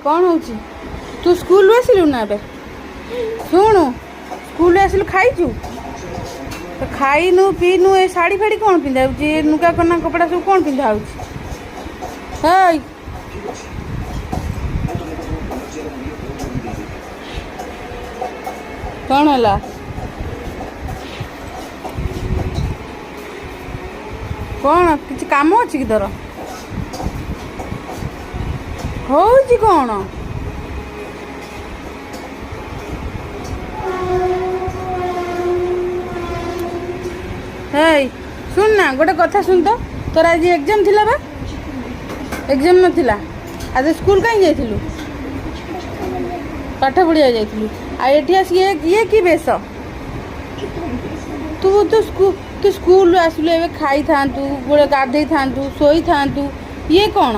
କ'ଣ ହେଉଛି? ତୁ ସ୍କୁଲରୁ ଆସିଲୁ ନା ଏବେ? ଶୁଣୁ, ସ୍କୁଲରୁ ଆସିଲୁ, ଖାଇଛୁ ତ? ଖାଇନୁ ପିଇନୁ, ଏ ଶାଢ଼ୀ ଫାଢ଼ୀ କ'ଣ ପିନ୍ଧା ହେଉଛି? ଏ ଲୁଗା କନା କପଡ଼ା ସବୁ କ'ଣ ପିନ୍ଧା ହେଉଛି? ହେଇ, କ'ଣ ହେଲା? କ'ଣ କିଛି କାମ ଅଛି କି ତୋର? ହଉଛି କ'ଣ? ହେଇ, ଶୁଣ ନା, ଗୋଟେ କଥା ଶୁଣ ତ। ତୋର ଆଜି ଏକ୍ଜାମ୍ ଥିଲା ବା? ଏକ୍ଜାମ୍ ନଥିଲା? ଆଜି ସ୍କୁଲ କାହିଁ ଯାଇଥିଲୁ? ପାଠ ପଢ଼ିବାକୁ ଯାଇଥିଲୁ। ଆଉ ଏଠି ଆସିକି ଇଏ କି ବେଶ? ତୁ ତୁ ତୁ ସ୍କୁଲରୁ ଆସିଲୁ, ଏବେ ଖାଇଥାନ୍ତୁ, ଗୋଟେ ଗାଧେଇଥାନ୍ତୁ, ଶୋଇଥାନ୍ତୁ। ଇଏ କ'ଣ?